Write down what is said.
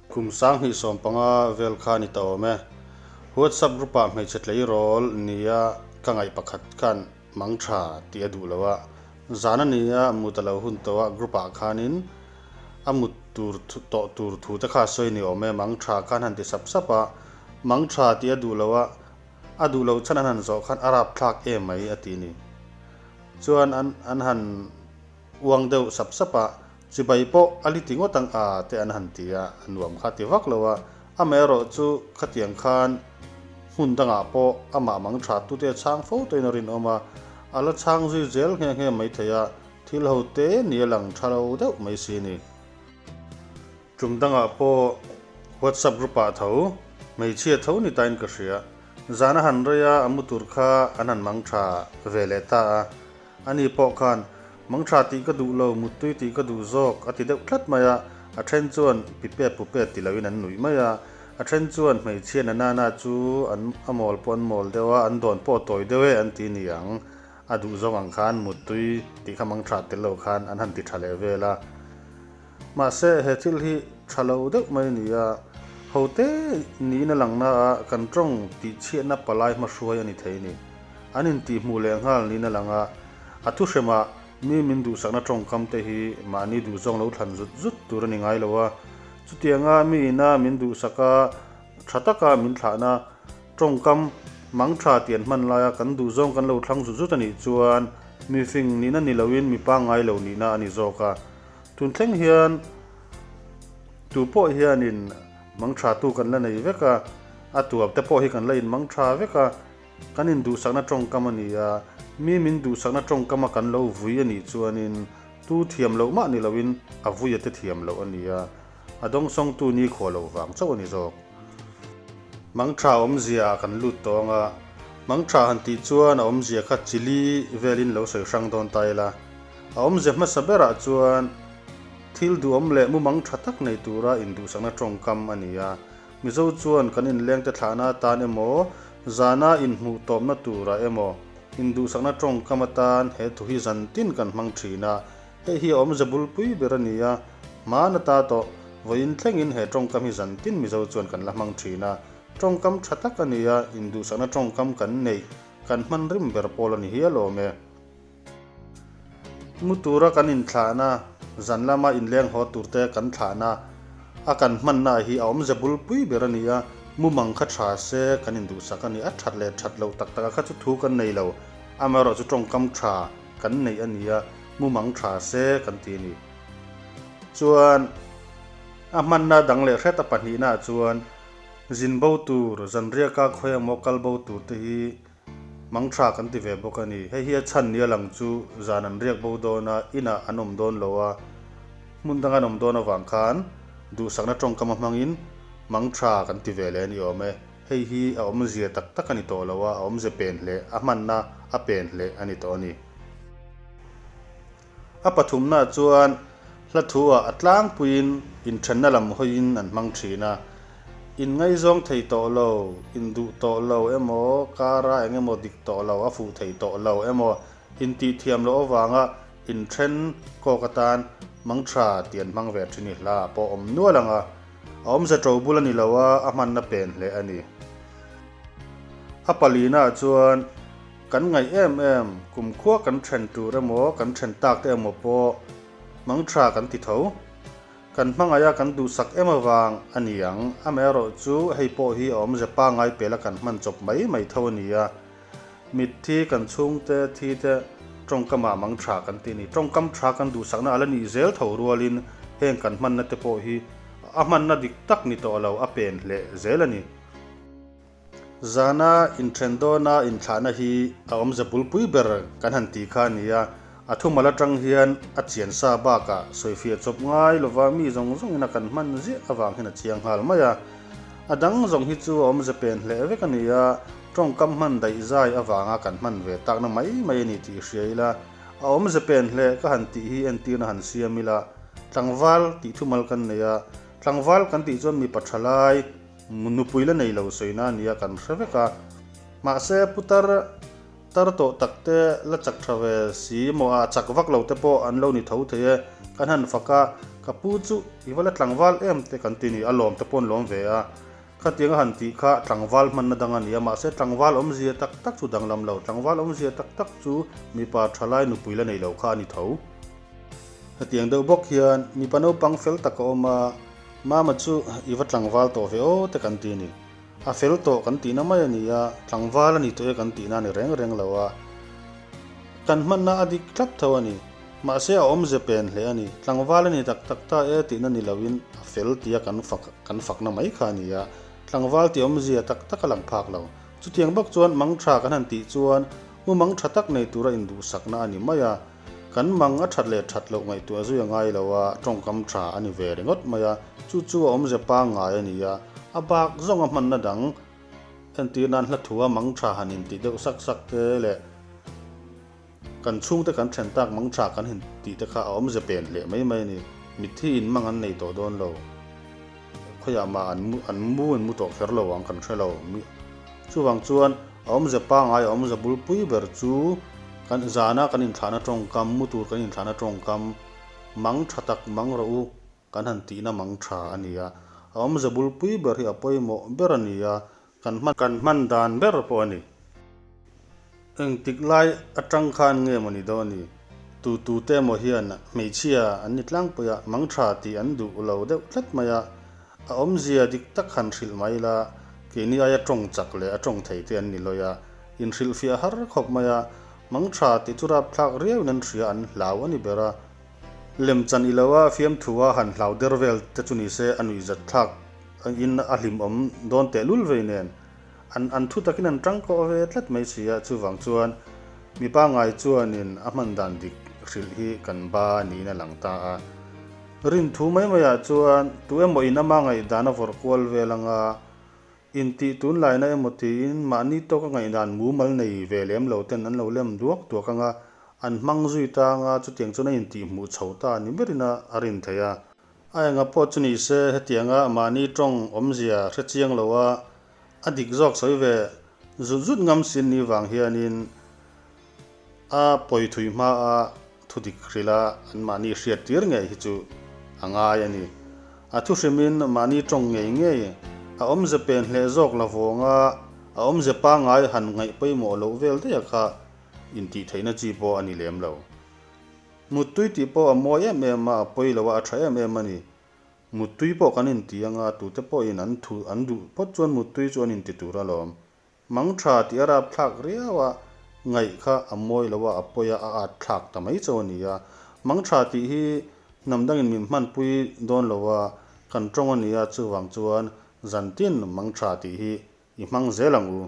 Kum 2015 vel kha ni ta awm e. WhatsApp group-ah hmeichhe tleirawl nia ka ngaih pakhat khan mang tha tih a duh lo a. Zan a nia mut a lo hun tawh a, group-ah khanin a mut tur tawh tur thu te kha a sawi ni awm e. Mang tha khan han ti sap sap a, mang tha tih a duh lo a, a duh loh chhan an han zawh khan a rapthlak em mai a ti ni. Chuan an an han uang deuh sap sap a, Chibai pawh a li ti ngawt ang a te an han ti a, a nuam kha ti vak lo a, amaherawh chu khatiang khan hmun dangah pawh amah mang tha tute a chhang fo tawhin a rinawm a, a la chhang zui zel nghe nghe mai thei a, thil ho te ni a lang tha lo deuh mai si ni. Tum dangah pawh WhatsApp group ah tho hmeichhia tho ni tain ka hria, zan a han rei a, a mu tur kha an han mang tha ve leh ta a, Ani pawh khan, Mang tha tih ka duh lo, muttui tih ka duh zawk, a ti deuh tlat mai a. A then chuan pipe pupe ti loin an nuih mai a. A then chuan hmeichhia na nana chu an a mawl pawh an mawl deuh a, an dawn pawh a tawi deuh e an ti ni ang. A duh zawng ang khan muttui tih kha mang tha tel lo khan an han ti tha leh vel a. Mahse he thil hi tha lo deuh mai a ni a, hote niin a lang na a, kan tawng tihchhiatna palai hmahruai a ni thei a ni. An intihhmuh leh nghal niin a lang a, a thuhremah mi min duhsakna tawngkam te hi mahni duhzawng lo thlan zut zut tur a ni ngai lo a, chutianga mi ina min duhsaka tha taka min thlahna tawngkam mang tha tih an hman laia kan duhzawng kan lo thlang zut zut a nih chuan mi fing nihna ni loin mi pangngai lo nihna a ni zawk a. Tun thleng hian tu pawh hianin mang tha tu kan la nei vek a, a tuam te pawh hi kan la inmang tha vek a. Kan induhsakna tawngkam a ni a, mi min duhsakna tawngkama kan lo vui a nih chuanin tu thiam loh mah ni loin a vui a te thiam loh a ni a, a dawngsawngtu ni khuah loh vang chauh a ni zawk. Mangtha awmzia ah kan lut tawh ang a, mangtha han tih chuan a awmzia kha chili velin lo sawi hrang dawn ta ila, a awmzia hmasa berah chuan thil duhawm leh mumang tha tak nei tura induhsakna tawngkam a ni a, Mizo chuan kan inlengte thlahna atan emaw, zana inhmuh tawpna turah emaw, induhsakna tawngkam atan he thu hi zan tin kan hmang thin a, hei hi a awmze bulpui ber a ni a, hmaan ata tawh vawiin thlengin he tawngkam hi zan tin Mizo chuan kan la hmang thin a, tawngkam tha tak a ni a, induhsakna tawngkam kan neih, kan hman rim ber pawl a ni hial awm e. Mu tura kan inthlahna, zan lama inleng haw turte kan thlahna a kan hmanna hi a awmze bulpui ber a ni a, mumang kha tha se kan induhsak a ni. A that leh that loh tak taka kha chu thu kan nei lo, amaherawh chu tawngkam tha kan neih a ni a, mumang tha se kan ti a ni. Chuan a hmanna dang leh hret a pahnihnaah chuan zin bo tur, zanriaka khawi emaw kal bo tur te hi Mang tha kan ti ve bawk a ni. Hei hi a chhan nia lang chu zan an riak bo dawn a, inah an awm dawn lo a, hmun danga an awm dawn avang khan duhsakna tawngkam a hmangin mang tha kan ti ve leh a ni awm e. Hei hi a awmzia tak tak a ni tawh lo a, a awmze pen hleh, a hmanna a pen hleh a ni tawh a ni. A pathumnaah chuan hla thu-ah a tlangpuiin inthenna lam hawiin an hmang thin a. Inngaizawng thei tawh lo, induh tawh lo emaw, kara eng emaw dik tawh lo, a fuh thei tawh lo emaw, intihthiam loh avanga inthen kawk atan mangtha tih an hmang ve thin i hla pawh awm nual ang a, a awmze to bul a ni lo a, a hmanna pen hle a ni. A palinaah chuan. Kan ngaih em em, kumkhua kan then tur emaw, kan then tak te emaw pawh mangtha kan ti tho. Kan hmangaih a kan duhsak em avang a ni ang. Amaherawh chu hei pawh hi a awmze pangngai pela kan hman chawp mai mai tho a ni a. Mitthi kan chhungte thi te tawngkamah mangtha kan ti a ni. Tawngkam tha kan duhsakna a la nih zel tho rualin heng kan hmanna te pawh hi a hmanna dik tak ni tawh lo a pen hleh zel a ni. Zana inthen dawna inthlahna hi a awmze bulpui ber kan han tih kha a ni a, a thumal atang hian a chian sa bakah sawifiah chawp ngai lova mi zawng zawngin a kan hman ziah avang hian a chiang nghal mai a. A dang zawng hi chu a awmze pen hleh vek a ni a, tawngkam hman daih zai avanga kan hman ve takna mai mai a ni tih hria ila, a awmze pen hleh ka han tih hi entirna han siam ila, tlangval tih thumal kan nei a, tlangval kan tih chuan mipa thalai, Nupui la nei lo sawina a nia kan hre vek a, mahse putar Tar tawh tak te la chak tha ve si maw a chak vak lo te pawh an lo ni tho thei e. Kan han fak a, ka pu chu i va la tlangval em te kan ti ni, a lawm te pawh an lawm ve a. Khatiang a han tih kha tlangval hmanna dang a ni a, mahse tlangval awmzia tak tak chu danglam lo, tlangval awmzia tak tak chu mipa thalai nupui la nei lo kha a ni tho. Hetiang deuh bawk hian mipa naupang fel tak a awm a, Mama chu i va tlangval tawh ve aw te kan ti a ni. A fel tawh kan tihna mai a ni a, tlangval a ni tawh e kan tihna a ni reng reng lo a. Kan hmanna a dik tlat tho a ni. Mahse a awmze pen hle a ni. Tlangval a ni tak tak ta e tihna ni loin a fel tia kan fak kan fakna mai kha a ni a. Tlangval tih awmzia tak tak a lang phak lo. Chutiang bawk chuan mang tha kan han tih chuan mu mang tha tak nei tura induhsakna a ni mai a. Kan mang a that leh that loh ngaihtuah zui a ngai lo a, tawngkam tha a ni ve ringawt mai a, chu chu a awmze pangngai a ni a, a bak zawng a hmanna dang entir nan hla thu a mang tha han intih deuh sak sak te leh kan chhungte kan then tak mang tha kan intih te kha a awmze pen hle mai mai a ni. Mitthi in mang an nei tawh dawn lo. Khawiah mah an mu an mu in mu tawh kher lo ang kan hre lo. Chuvang chuan a awmze pangngai a awmze bulpui ber chu kan zana kan inthlahna tawngkam, mu tur kan inthlahna tawngkam, mang tha tak mang rawh u kan han tihna mang tha a ni a. A awmze bulpui ber hi a pawimawh ber a ni a, kan hman kan hman dan ber pawh a ni. Engtik lai atang khan nge maw ni dawn ni? Tu tu te emaw hian hmeichhia an ni tlangpui a, mang tha tih an duh lo deuh tlat mai a. A awmzia dik tak han hrilh mai la, keini aia tawng chak leh a tawng thei te an ni lawi a, inhrilhfiah har khawp mai a, mang tha tih chu rapthlak riauin an hria an hlau a ni ber a. Lemchan i lo a, fiamthu a han hlau der vel te chu ni se a nuihzat thlak in a hlimawm dawn tehlul vei nen. An an thu takin an tang kawh ve tlat mai si a, chuvang chuan mi pangngai chuanin a hman dan dik hrilh hi kan ba niin a lang ta a. Rin thu mai maiah chuan tu emaw in ama ngaihdan a vawrh kual vel anga intih tunlaina emaw tiin mahni tawka ngaihdan mumal nei ve lem lo ten an lo lem duak duak anga an hmang zui ta anga chutiang chuan a intihhmuh chho ta ni berin a rin theih a. A enga pawh chu ni se hetianga mahni tawng awmzia hre chiang loa A dik zawk sawi ve zut zut ngam sin ni vang hianin a pawi thui hma a thu dik hrilh a an mahni hriat tir ngei hi chu a ngai a ni. A thu hrimin mahni tawng ngei ngei a awmze pen hleh zawk la vawnga a awmze pangngai han ngaih pawimawh loh vel daih a kha intih theihna chi pawh a ni lem lo. Muttui tih pawh a mawi em em a, a pawi lo a, a tha em em a ni. Muttui pawh kan inti anga tute pawhin an thu an duh phawt chuan muttui chu an inti tur alawm. Mang tha tih a rapthlak riau a, ngaih kha a mawi lo a, a pawi a, a at thlak ta mai chauh a ni a. Mang tha tih hi hnam dangin min hmanpui dawn lo a, kan tawng a ni a, chuvang chuan zantin mang tha tih hi i hmang zel ang u.